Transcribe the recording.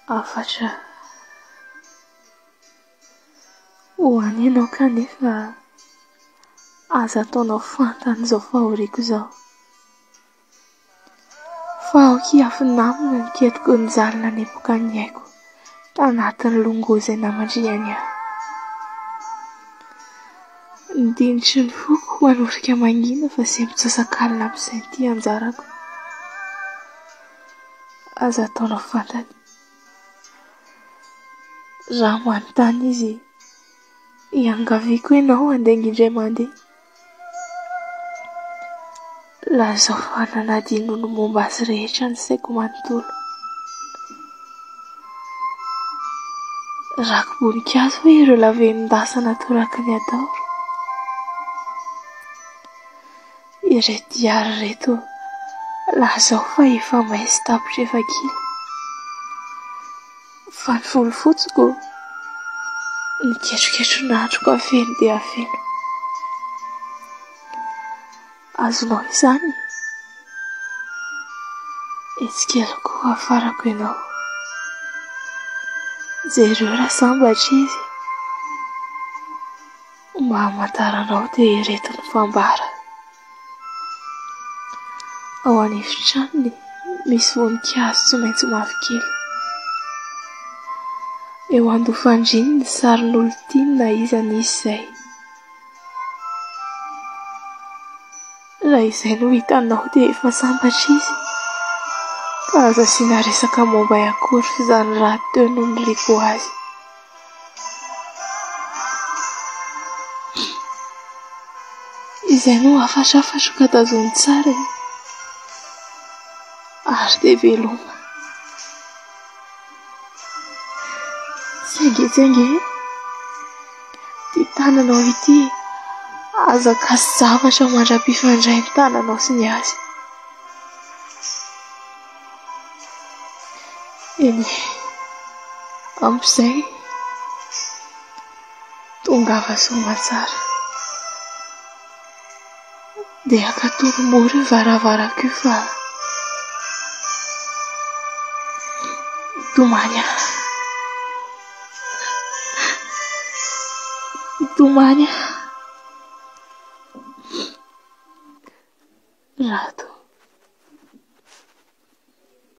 Hafatra ho an'i ianao kanefa aza ataonao fantany izao fahoriako izao. Fa aoka hiafina aminy ny ketiko nijaly nanepoka ny aiko tanatin'ny longoa izay namandrihany ahy. Ny dinitry ny foko manorika mangina fa izay mitsasakalina amin'izay ity anjarako. Aza ataonao fantany. Raha manontany izy, iangaviako ianao handainga indray mandeha. Lazao fa nanadino ny momba azy rehetra ny saiko manontolo. Raki-boninkazo ve ireo lavenon-dasa natoraky ny adaoro? Ireto diary ireto lazao fa efa may sy tapitra efa kila. Fa ny volo fotsiko, ny ketroketron'androko afeno dia afeno. Azonao izany? Etsy kely koa hafarako ianao. Jereo raha sambatra izy. Mba hamantaranao dia ireto ny fambara. Ao an'efitranony misy voninkazo tsy maintsy mavokely. Eo an-doha-fandriany ny sarin'olon-tiany na iza na iza izay. Raha izay no hitanao dia efa sambatra izy. Ka aza asiana resaka momba ahy akory f'izany rahateo no niriko ho azy. Izay no hafatrafatro ka tazony tsara e! Ary dia veloma. Tsy ange tsy ange e! Ity tananao ity aza kasi-javatra mandra-pifandray ny tananao sy ny azy. Eny e, ampy izay. Tongava soa aman-tsara. Dia akatoro mora io varavarako io fa mitomany aho. Mitomany aho.